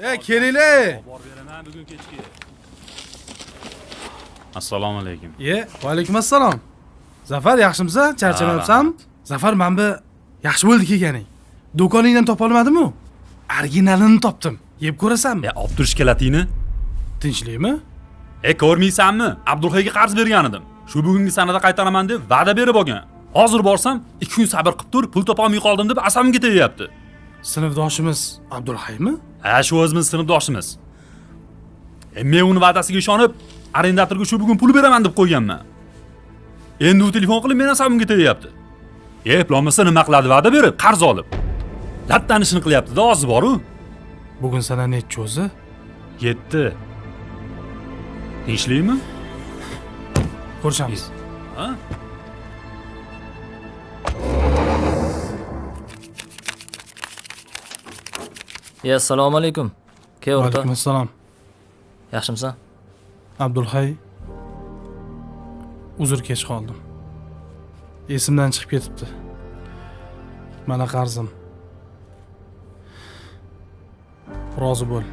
Kelinglar. Borib beraman bugun kechki. Assalomu alaykum. Ye, va alaykum assalom. Zafar, yaxshimisan? Charchamayapsanmi? Zafar, men bu yaxshi bo'ldi kelganing. Do'koningdan topolmadim-u. Originalini topdim. Yeb ko'rasanmi? E, olib turish kalatingni. Tinchlikmi? E, ko'rmaysanmi? Abdulhayga qarz bergan edim. Shu bugungi sanada qaytaraman deb va'da berib olgan. Hozir borsam, 2 kun sabr qilib tur, pul topolmay qoldim deb asabimga tegyapti. Sinfdoshimiz Abdulhaymi? Ha, shu o'zimiz sinfdoshimiz. E, men uni va'dasiga ishonib, arendatorga shu bugun pul beraman deb qo'yganman. Endi u telefon qilib meni asabimga tegyapti. E, eplolmasa nima qiladi va'da berib, qarz olib. Lattanishini qilyapti-da, ozi bor-u. Bugun sana nechi o'zi? 7. Tinchlikmi? Ko'rishamiz. Ha? Ya, assalomu alaykum. Ke Va o'rta. alaykum assalom. Yaxshimisan? Abdulhay, uzr kech qoldim. Esimdan chiqib ketibdi. Mana qarzim. Rozi bo'l.